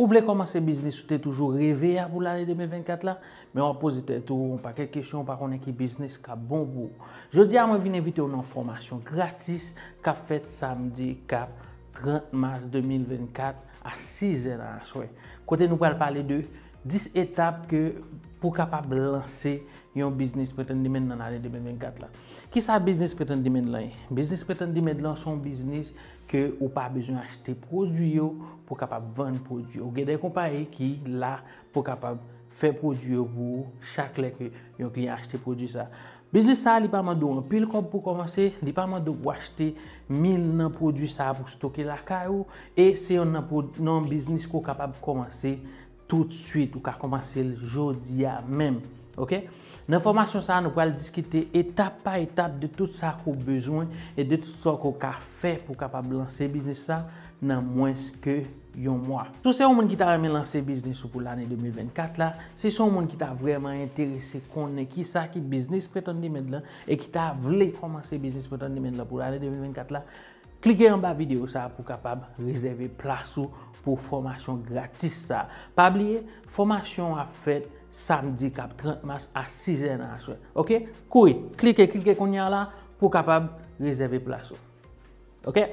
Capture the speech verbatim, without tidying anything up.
Ou vle kòmanse biznis ou te toujou reve a pou lane de mil vennkat la, men w ap poze tèt ou yon pakèt kesyon, ou pa konnen ki biznis k ap bon pou ou. Jodi a, mwen vin envite w nan fòmasyon gratis k ap fèt samdi k ap trant mas de mil vennkat a sizè nan aswè. Kote nou pral pale de dis etap ke pou kapab lanse yon biznis Pretend Demand nan lane de mil vennkat la. Kisa biznis Pretend Demand lan ye? Biznis Pretend Demand lan se yon biznis ke ou pa bezwen achte pwodui yo pou kapab vann pwodui yo. Gen de konpayi ki la pou kapab fè pwodui yo pou ou chak lè ke yon kliyan achte pwodui sa. Biznis sa, li pa mande w anpil kòb pou kòmanse, li pa mande w pou achte mil nan pwodui sa pou stoke lakay ou, e se yon nan pwod- nan biznis ke w kapab kòmanse toutswit, ou ka kòmanse l jodi a menm. Oke? Nan fòmasyon sa, nou pral diskite etap pa etap de tout sa ke w bezwen e de tout sa ke w ka fè pou kapab lanse biznis sa nan mwens ke yon mwa. Si w se yon moun ki ta renmen lanse biznis ou pou lane de mil vennkat la, si w se yon moun ki ta vrèman enterese konnen kisa ki biznis Pretend Demand lan e ki ta vle kòmanse biznis Pretend Demand lan pou lane de mil vennkat la, klike anba videyo sa pou kapab rezève plas ou pou fòmasyon gratis sa. Pa bliye, fòmasyon an ap fèt samdi k ap trant mas a sizè nan aswè. Oke? Kouri, klike, klike kounye a la pou kapab rezève plas ou. Oke?